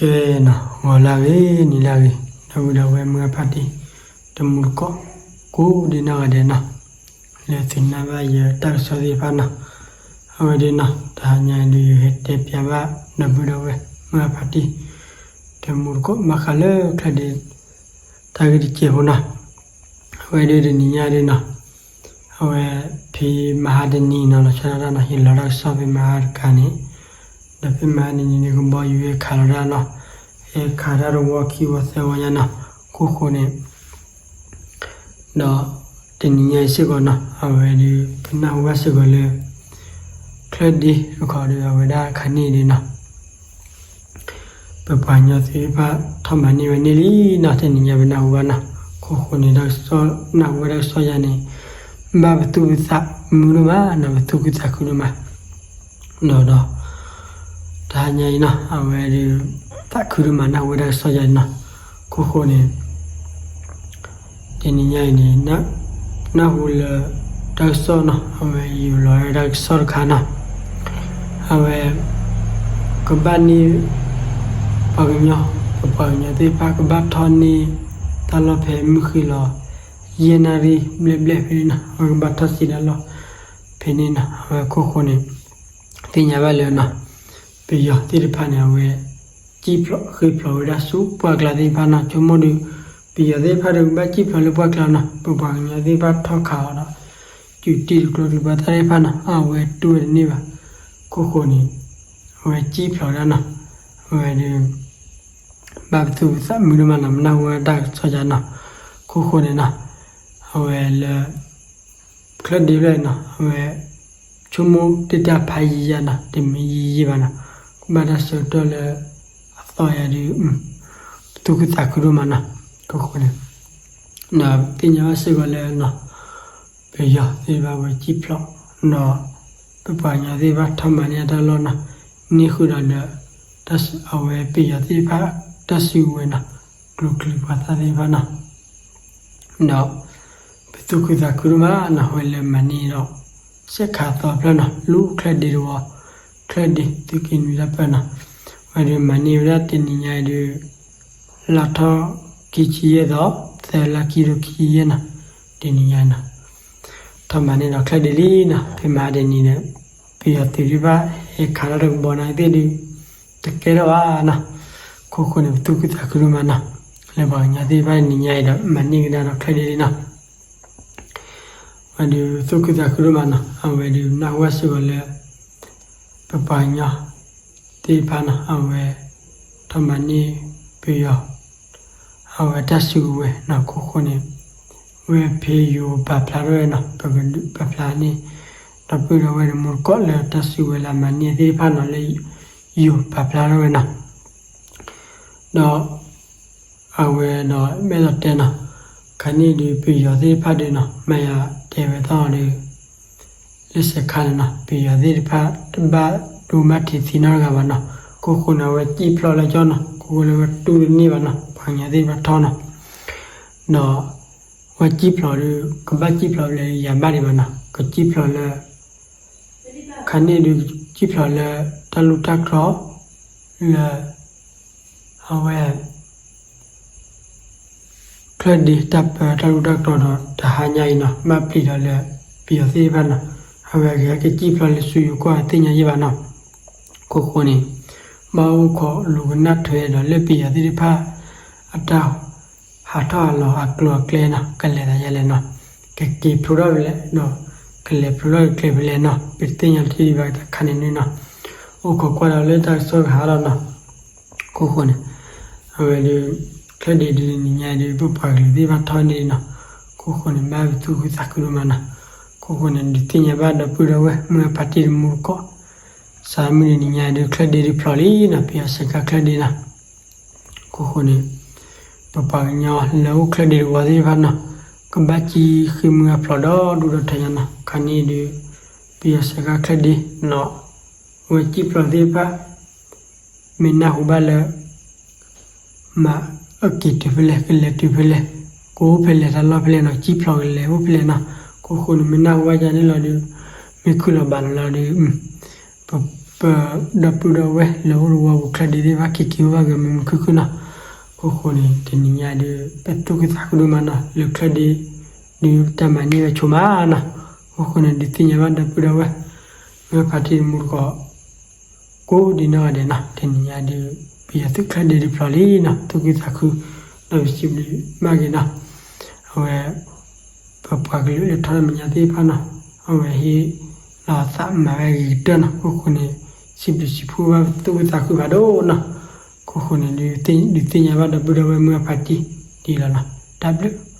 ကဲနီၤ ဂီၤလၢအဂ့ၤ နံၤလၢအဂ့ၤ ဒီပုၢ်ဒီဝဲၢ်မုၢ်ဂၢ်ဖါတံၢ် တမူတကိး ကိးဒံနီၢ်ဂၤဒဲးနီၤ လၢသုနၢ်ဘၣ်ယတၢ်ကစီၣ်သ့ၣ်တဖၣ်နီၤ အဝဲဒၣ်နီၤ တဟါညါအံၤဒုး ယဟဲတဲပျးဘၣ် ဒီပုၢ်ဒီဝဲၢ်မုၢ်ဂၢ်ဖါတံၢ် တမူတကိး ဘၣ်ဃးလၢချၢၣ်ဒ့ တၢ်ဂ့ၢ်တစဲးဖိနီၤ အဝဲဒၣ်တနံၤညါဒုးနီၤ အဝဲ ဖဲမဟါတနံၤနီၤ လီၤဆီဒၣ်တၢ်နီၤ ယလီၤတၢ်ကစီၣ်ဖဲမဟါတခါန့ၣ် ဒီးဖဲမဟါတနံၤန့ၣ် ကဘီယူၤဟဲခးလီၤတၢ်နီၤ ဟဲခးတၢ်တဝီခံဝီသၢဝီညါနီၤ ခိၣ်ဃိန့ၣ် ဒီးတနံၤညါအံၤစ့ၢ်ကီးနီၤ အဝဲဒုး ပနၢ်ဟူဘၣ်စ့ၢ်ကီးလၢ ချၢၣ်ဒ့တခီဒီး အဝဲဒၣ်ခါန့ၣ်ဒုးနီၤ ပပှၤကညီသ့ၣ်တဖၣ်ထီၣ်မၤန့ၢ်ဝဲန့ၣ်လံနီၤ တနံၤညါပနၢ်ဟူဘၣ်နီၤ ခိၣ်ဃိန့ၣ် တၢ်ကစီၣ်နၢ်ဟူဝဲတၢ်ကစီၣ်ယါန့ၣ် ဘၣ်ပသူၣ်ပသးမုာ်ဒိၣ်မးနီၤ ပသူၣ်ခုသးခုဒိၣ်မး ဒီးဒီး တဟါညါအံၤနီၤ အဝဲဒုး သးခုဒိၣ်မးနၢ်ဟူဝဲတၢ်ကစီၣ်ယါန့ၣ်နီၤ ခိၣ်ဃိန့ၣ် တနံၤညါအံၤန့ၣ် နၢ်ဟူလၢ တၢ်ကစီၣ်နီၤ အဝဲယူၤလီၤဝဲတၢ်ကစီၣ်တခါနီၤ အဝဲ ကဘၣ်န့ၢ် ပှၤကညီ ပပှၤကညီသ့ၣ်တဖၣ်ကဘၣ်ထီၣ်န့ၢ် တၢ်လီၢ်ဖဲမုၢ်ဃ့လီၤ ယဲၢ်နၣ်ရံၣ်ဘျဲၣ်ဘျဲၣ်ဖဲန့ၣ်နီၤ အဝဲကဘၣ်ထီၣ်စံးတၢ်လီၢ် ဖဲန့ၣ်နီၤ အဝဲခိၣ်ဃိန့ၣ် သ့ၣ်ညါဘၣ်လၢနီၤ ပယီၤသ့ၣ်တဖၣ်န့ၣ် အဝဲ စံၣ်ဖျိးဃ့ၢ်ဖျိးဝဲဒၣ်ဆူပှၢ်ကျါသ့ၣ်တဖၣ်နီၤ ဆိကမိၣ်ဒီး ပယီၤသ့ၣ်တဖၣ်ဒီးကဘၣ်စံၣ်ဖျိးလၢပှၢ်ကျါနီၤ ပပှၤကညီသ့ၣ်တဖၣ်ထီၣ်ခးအီၤဒီး စူၤတံၢ်တကျိၤကျံၤပှၤသၣ်သ့ၣ်တဖၣ်နီၤ အဝဲတူၢ်ဝဲတန့ၢ်ဘၣ် ခိၣ်ဃိန့ၣ် အဝဲစံၣ်ဖျိးဒၣ်နီၤ အဝဲဒုး ဘၣ်ပသူၣ်ပသးမုာ်ဒိၣ်မးနီၤ ပနၢ်ဟူဝဲတၢ်ကစီၣ်ယါနီၤ ခိၣ်ဃိန့ၣ်နီၤ အဝဲလၢ ချၢၣ်ဒ့ဖျၢၣ်နီၤ အဝဲ ဆိကမိၣ်တ့ၢ်တၢ်ဖးယံာ်ယံာ်နီၤ တမ့ၢ်ယံာ်ယံာ်ဘၣ်နီၤ ကဘၣ်တၢ်ဆၢကတီၢ်လၢ အသီယါဒုး ပသူၣ်ခုသးခုဒိၣ်မးနီၤ ခိၣ်ဃိန့ၣ် ဒီးသ့ၣ်ညါဘၣ်စ့ၢ်ကီးလၢနီၤ ပယီၤသ့ၣ်တဖၣ်ဝဲစံၣ်ဖျိး ဒီး ပပှၤကညီသ့ၣ်တဖၣ်ထီၣ်မၤန့ၢ်အတၢ်လီၢ်နီၤ န့ၢ်ဃုာ်ဒီးဒီး အဝဲပယီၤသ့ၣ်တဖၣ် တၢ်စုကဝဲၤနီၤ ကျိၤကျံၤပှၤသၣ်သ့ၣ်တဖၣ်နီၤ ဒီး ပသူၣ်ခုသးခုဒိၣ်မးနီၤ ဝဲလၢမၤန့ၢ်ဒီး စဲးခးသီဖျၢၣ်နီၤ လူၤချၢၣ်ဒ့တဝီ ချၢၣ်ဒ့သုးက့နွံတၢ်ပၢနီၤ ဝဲဒုးမၤန့ၢ်ဝဲဒၣ်တနံၤညါအံၤဒုး လါထီၣ်ခံဆံယဲၢ်သီ သၢလါခံကထိခံဆံယဲၢ်နီၤ တနံၤညါနီၤ ထီၣ်မၤန့ၢ်ဒီးချၢၣ်ဒ့လံနီၤ ဖဲမဟါတနံၤန့ၣ် ပယီၤသုးသ့ၣ်တဖၣ် ဟဲခးထီၣ်တကဘီန့ၣ်သ့ၣ်ဒုး တကဲထီၣ်ဘၣ်နီၤ ခိၣ်ဃိန့ၣ် ပသူၣ်ခုသးခုဒိၣ်မးနီၤ လၢပှၤကညီသ့ၣ်တဖၣ်တနံၤညါအံၤဒီး မၤန့ၢ်ကဒါဒီးချၢၣ်ဒ့လံနီၤ ဝဲဒုးသူၣ်ခုသးခုဒိၣ်မးနီၤ အဝဲဒုးနၢ်ဟူဘၣ်စ့ၢ်ကီးလၢ ပပှၤကညီသ့ၣ်တဖၣ်နီၤ အဝဲ ထီၣ်မၤန့ၢ်ပယီၤ အဝဲတၢ်စုကဝဲၤနီၤ ခိၣ်ဃိန့ၣ် ဝဲဖဲယိၤပာ်ဖျါထီၣ်ဝဲနီၤ ပကဒုးပာ်ဖျါန့ၣ် ဒီပုၢ်ဒီဝဲၢ်တမူတကိးလၢတၢ်စုကဝဲၤလၢအမၤန့ၢ်သ့ၣ်တဖၣ်နီၤ လၢယိၤပာ်ဖျါထီၣ်ဝဲနီၤ ဒီး အဝဲဒီးမ့ၢ်လီၤတဲနီၤ ခါန့ၣ်ဒုးပယီၤသ့ၣ်တဖၣ်ဒုးနီၤ မၤယၤတဲဝဲသီဒီး လၢစဲးခါန့ၣ်နီၤ ပယီၤသ့ၣ်တဖၣ်တဘၣ်ဒိဘၣ်ထံးသံနီတဂၤဘၣ်နီၤ ခိၣ်ဃိန့ၣ် အဝဲစံၣ်ဖျိးလၢကၠီနီၤ ခိၣ်ဃိလၢဝဲတူၢ်တန့ၢ်ဘၣ်နီၤ ပှၤကညီသ့ၣ်တဖၣ်ထီၣ်နီၤ ဒီး ဝဲစံၣ်ဖျိးဒုး ကဘၣ်စံၣ်ဖျိးလၢယၤဘၣ်ဒံးဘၣ်နီၤ ကစံၣ်ဖျိးလၢ ခါန့ၣ်ဒုး စံၣ်ဖျိးလၢတၢ်လူၢ်တၢ်ကျီ လၢ အဝဲ ချၢၣ်ဒ့တၢ်ပၢတၢ်လူၢ်တၢ်ကျီဒီး တဟါညါအံၤနီၤ ဘၣ်ပျံၤဒီးလၢ ပယီၤသ့ၣ်တဖၣ်နီၤ အဝဲကဟဲကစံၣ်ဖျိးလၢဆူယိၤကီၢ်သ့ၣ်ညါယံၣ်ဘၣ်နီၤ ခိၣ်ဃိန့ၣ် ဘၣ်အိၣ်ခိးလူၤကနၣ်ထွဲဒီးလၢပယီၤသ့ၣ်တဖၣ် အတၢ် ဟးထီၣ်ဟးလီၤအကျိၤအကျဲနီၤ ကလဲၤသးယါလဲၣ်နီၤ ကက့ၤဖျိထီၣ်ဖဲလဲၣ်နီၤ ကလဲၤဖျိထီၣ်ကကျဲဖဲလဲၣ်နီၤ ပတသ့ၣ်ညါတထံၣ်ဒံးဘၣ်တခါန့ၣ်န့ၣ်နီၤ အိၣ်ခိးကွၢ်ဒီးလၢတၢ်ကစီၣ်ကဟးထီၣ်နီၤ ခိၣ်ဃိန့ၣ် အဝဲဒုး ချၢၣ်ဒ့ဒုးတနံၤညါဒုး ပပှၤကလုာ်သ့ၣ်တဖၣ်ထီၣ်န့ၣ်နီၤ ခိၣ်ဃိန့ၣ် ဘၣ်ပသူၣ်ခုသးခုဒိၣ်မးနီၤ ခိၣ်ဃိန့ၣ် ဒုးသ့ၣ်ညါဘၣ်ဒီပုၢ်ဒီဝဲၢ် မုၢ်ဂၢ်ဖါတံၢ်တမူတကိး စးမုၢ်တနံၤညါဒုး ချၢၣ်ဒ့ဒုးဖျိးလံနီၤ ပယီၤစဲးခါချၢၣ်ဒ့နီၤ ခိၣ်ဃိန့ၣ် ပပှၤကညီလၢအိၣ်ချၢၣ်ဒ့တဝီသ့ၣ်တဖၣ်နီၤ ကဘၣ်စံၣ်ဃ့ၢ်မုၢ်ဂၢ်ဖျိးဒီဒူၣ်ဒီထၢညါနီၤ ခါန့ၣ်ဒုး ပယီၤစဲးခါချၢၣ်ဒ့နီၤ အဝဲစံၣ်ဖျိးသ့ၣ်တဖၣ် မ့ၢ်နၢ်ဟူဘၣ်လၢ မၤအက့ၤတုၤဖဲလဲၣ် ကလဲၤတုၤဖဲလဲၣ် ကအိၣ်ဖဲလဲၣ် တၢ်လီၢ်ဖဲလဲၣ်နီၤ စံၣ်ဖျိးကလဲၤအိၣ်ဖဲလဲၣ်နီၤ ခိၣ်ဃိန့ၣ် မ့ၢ်နၢ်ဟူဘၣ်ယါန့ၣ်လီၤဒုး မ့ၢ်ခုၣ်လီၤဘၣ်လီၤလီၤဒုး ပ ပဒီပုၢ်ဒီဝဲၢ်လၢအိၣ်တဝီပူၤ ချၢၣ်ဒ့သ့ၣ်တဖၣ် က့ၤက့ၤအိၣ်ဘၣ်ဂ့ၤမုာ်မုာ်ခုၣ်ခုၣ်နီၤ. အဃိဃိန့ၣ် တနံၤညါဒုး ပသူၣ်ခုသးခုဒိၣ်မးနီၤ လၢချၢၣ်ဒ့ ဒုးတၢ်မၤန့ၢ်ဝဲဆိမးနီၤ. အဃိဃိန့ၣ် ဒုးသ့ၣ်ညါဘၣ်ဒီပုၢ်ဒီဝဲၢ် မုၢ်အဖါတံၢ်တမူတကိး ကိးဒံးနီၢ်ဂၤဒဲးနီၤ. တနံၤညါဒုး ပယီၤသုးချၢၣ်ဒ့ဒုးဖျိးလံနီၤ သူၣ်ခုသးခု ဒီးပစံးဘျုးဘၣ်က့ၤနီၤ. အဝဲ ပပှၤကလုာ်လၢထီၣ်တၢ်မဲာ်ညါသ့ၣ်တဖၣ်နီၤ အဝဲဟ့ၣ်လီၤသးမၤဝဲအဂ့ၤကတၢၢ်နီၤ. အဃိဃိန့ၣ် စံးဘျုးစံးဖှိၣ်ဘၣ် သူၣ်ခုသးခုဖးဒိၣ်နီၤ. အဃိဃိန့ၣ် ဒုးသ့ၣ်ညါဘၣ်ဒီပုၢ်ဒီဝဲၢ် မုၢ်အဖါတံၢ်ဒ်အံၤလီၤနီၤ. တၢ်ဘျုး